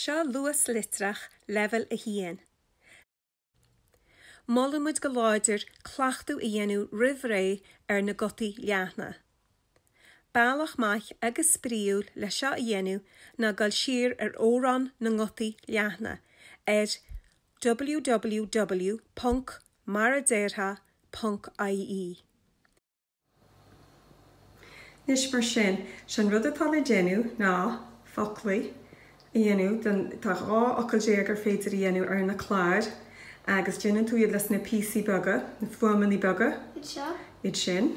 Seo luaslitreach Leibhéal 1. Molaimid go láidir cleachtadh a dhéanamh roimh ré ar na gutaí leathna. Bealach maith agus spraíúil le seo a dhéanamh ná dul siar ar Amhrán na nGutaí Leathna ar www.maradéarfá.ie. Anois mar sin, sé'n rud atá le déanamh ná foclaí a dhéanamh den, tá 12 fhocal ar féidir a dhéanamh ar na cláir agus déanann tú iad leis na píosaí beaga, na fuaimeanna beaga. Iad seo? Iad sin.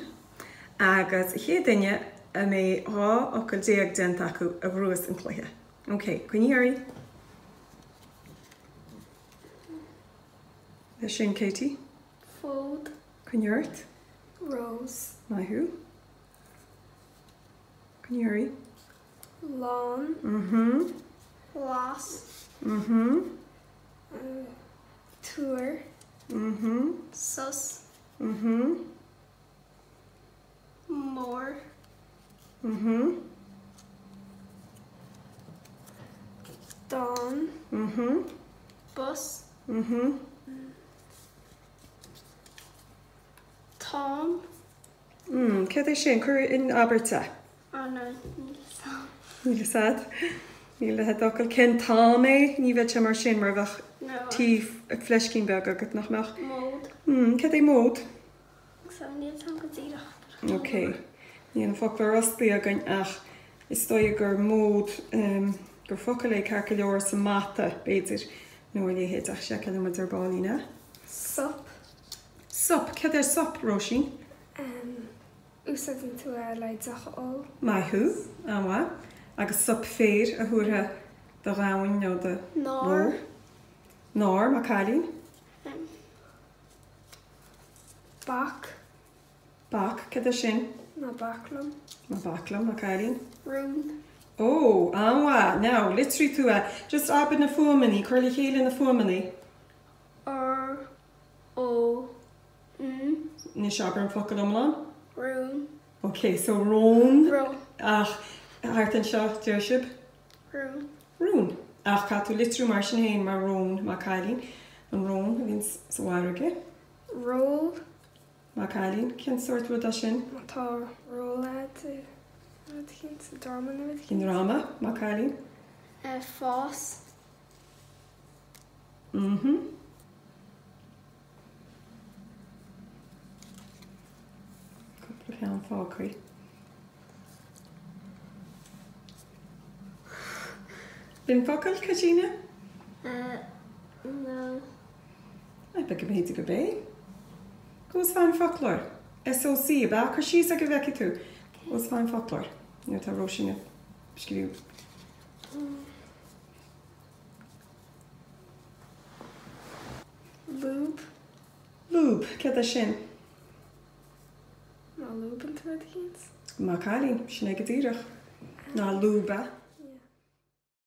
Agus an chéad duine a mbeidh 12 fhocal déanta acu a ghnóthós an cluiche. Ok, coinnigh oraibh. Leis sin, Katie. Fód. Coinnigh ort. Rose. Maith thú. Coinnigh oraibh. Lán. Mhm. Las. Mhm. Tuar. Mhm. Sos. Mhm. Mór. Mhm. Dán. Mhm. Bus. Mhm. Tám. Mm, céard é sin? Cuir in abairt é. Oh no, níl a fhios a'm. Níl a fhios a'd. Níl a d'fhocal. Cén t-am é? Ní bheadh sé mar sin mura mbeadh T fleiscín beag agat, nach mbeadh? Mód. Mm, céard é mód? So, níl a fhios a'm go díreach. Ok. Níl an foclóir osclaithe againn ach is dóigh gur mód, gur focal é ceart go leor sa mata, b'fhéidir, nó a leithéid ach seiceálfaidh muid ar baillín é. Sop. Sop. Céard é sop, Róisín? Em, úsáideann tú é le deoch a ól. Maith thú. An-mhaith. Agus sop féir a thabharfá do ghamhain nó do Nár. bhó. Nár, maith an cailín. Em. Bac. Bac. Céard é sin? Ná bac liom. Ná bac liom, maith an cailín. Rún. Ó, an-mhaith. Now, litrigh tú é. Just abair na fuaimeanna, cuir le chéile na fuaimeanna. R, O, N. Anois abair an focal iomlán. Rún. Ok, so rón. Rón. Ach thart anseo, deir sibh? Rún. Rún. Ach caithfidh tú litriú mar sin féin, mar rón, maith an cailín. An rón a bhíonn sa bhfarraige. Ról. Maith an cailín. Cén sórt rud é sin? Má tá ról agat i rud eicínt, sa dráma nó rud eicínt. I ndráma, maith an cailín. Fás. Mhm. Cúpla ceann fágtha. B'in focal, Caitríona? No. Go b'fhéidir gurb é. Go is faigh an foclóir. SOC, ab ea? Cuir síos é go bhfeicfidh tú. Go is faigh an foclóir. Nuair atá Róisín ag scríobh. Lúb. Lúb, céard é sin? Má lúbann tú rud eicínt. Maith an cailín, sin é go díreach. Ná lúb é.